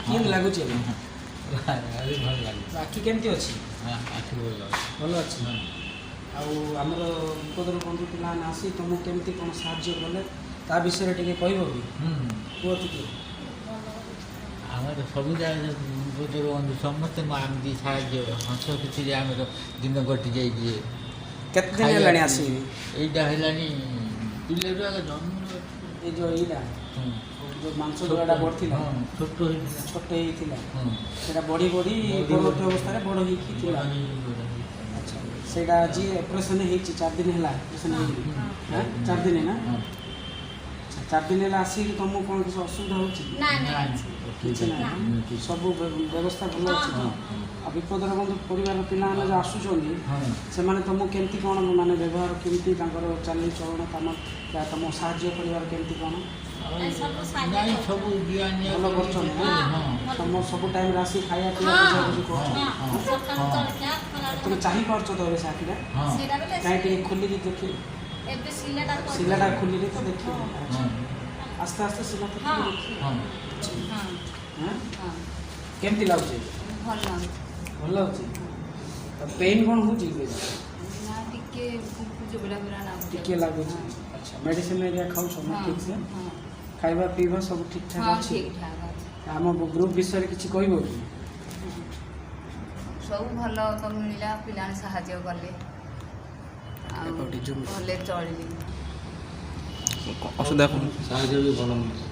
କେମିତି ଲାଗୁଛି ଏବେ? ଭାରି ଭଲ ଲାଗୁଛି। ଆଖି କେମିତି ଅଛି? ହଁ, ଆଖି ଭଲ ଅଛି। ଭଲ ଅଛି? ହଁ। ଆଉ ଆମର ବିପଦର ବନ୍ଧୁ ପିଲାମାନେ ଆସି ତୁମକୁ କେମିତି କ'ଣ ସାହାଯ୍ୟ କଲେ, ତା ବିଷୟରେ ଟିକେ କହିବ କି? ହୁଁ। କୁହ ଟିକେ। ଆମର ସବୁ ଜାଗାରେ ବିପଦର ବନ୍ଧୁ ସମସ୍ତେ ଏମିତି ସାହାଯ୍ୟ, ହସ ଖୁସିରେ ଆମର ଦିନ କଟି ଯାଇଛି। କେତେ ଦିନ ଖାଇବା ହେଲାଣି ଆସିକି? ଏଇଟା ହେଲାଣି ପିଲାରୁ ଆଗ ଜନ୍ମ। ଏଇ ଯେଉଁ ଏଇଟା ଯେଉଁ ମାଂସ ଯୋଉଟା ବଢ଼ିଥିଲା? ହଁ, ଛୋଟ ହେଇଥିଲା। ଛୋଟ ହେଇଥିଲା। ହଁ। ସେଇଟା ବଢ଼ି ବଢ଼ି ବଢ଼ି ପରବର୍ତ୍ତୀ ବଢ଼ି। ଅବସ୍ଥାରେ ବଡ଼ ହେଇକି ଥିଲା। ବଡ଼ ହେଇ ବଡ଼ ହେଇ। ଆଚ୍ଛା, ସେଇଟା ଆଜି ଅପରେସନ୍ ହେଇଛି, 4 ଦିନ ହେଲା ଅପରେସନ୍ ହେଇକି? ହଁ, 4 ଦିନ ନା? ହଁ। ଆଚ୍ଛା, 4 ଦିନ ହେଲା ଆସିକି ତମକୁ କ'ଣ କିଛି ଅସୁବିଧା ହେଉଛି କି? ନା ନା। ନାଇଁ, କିଛି ନାହିଁ? କିଛି। ସବୁ ବ୍ୟବସ୍ଥା ଭଲ ଅଛି ତ? ହଁ। ଆଉ ବିପଦର ବନ୍ଧୁ ପରିବାର ପିଲାମାନେ ଯେଉଁ ଆସୁଛନ୍ତି, ହଁ। ସେମାନେ ତମକୁ କେମିତି କ'ଣ, ମାନେ ବ୍ୟବହାର କେମିତି ତାଙ୍କର, ଚାଲି ଚଳନ କାମ ବା ତମକୁ ସାହାଯ୍ୟ କରିବାର କେମିତି କ'ଣ? ସବୁ ସାହାଯ୍ୟ ନାଇଁ, କରୁଛନ୍ତି। ସବୁ ଦିଆ ନିଆ ଭଲ କରୁଛନ୍ତି? ହଁ। ତମ ସବୁ ଟାଇମ୍ରେ ଆସି ଖାଇବା ପିଇବା ବୁଝାବୁଝି କରୁଛନ୍ତି? ହଁ। ସକାଳୁ ହଁ। ଜଳଖିଆ, ଖରାବେଳେ ତୁମେ ଚାହିଁପାରୁଛ ତ ଏବେ ସେ ଆଖିଟା? ହଁ। ସେଇଟା ବେଲେ କାହିଁ, ଟିକେ ଖୋଲିକି ଦେଖି। ଏବେ ସିଲାଟା କରିଦେଲି। ସିଲାଟା ଖୋଲିଲେ ତ ଦେଖିବ। ହଁ। ଆସ୍ତେ ଆସ୍ତେ ସିଲା ତ ଦେଖିବ। ହଁ। ହଁ। ହଁ। ହଁ। କେମିତି ଲାଗୁଛି? ଭଲ ଲାଗୁଛି। ଭଲ ଲାଗୁଛି। ପେନ୍ କ'ଣ ହେଉଛି କି? ନା, ଟିକେ ଫୁଙ୍କୁଚି ପୁରା ଲାଗୁଛି। ଟିକେ ଲାଗୁଛି। ଆଚ୍ଛା, ମେଡ଼ିସିନ ଏରିଆ ଖାଉଛ ନା? ହଁ। ଠିକ୍ ସେ? ହଁ। ଖାଇବା ପିଇବା ସବୁ ଠିକ୍ ଠାକ୍ ହଁ। ଅଛି? ଠିକ୍ ଠାକ୍ ଅଛି। ଆମ ଗ୍ରୁପ୍ ବିଷୟରେ କିଛି କହିବ କି? ସବୁ ଭଲ ତ ମିଳିଲା, ପିଲାମାନେ ସାହାଯ୍ୟ କଲେ ଆଉ ଏପଟେ zoom। ଭଲରେ ଚଳିଲି। ଅସୁବିଧା କ'ଣ? ସାହାଯ୍ୟ ବି ଭଲ ମିଳୁଛି।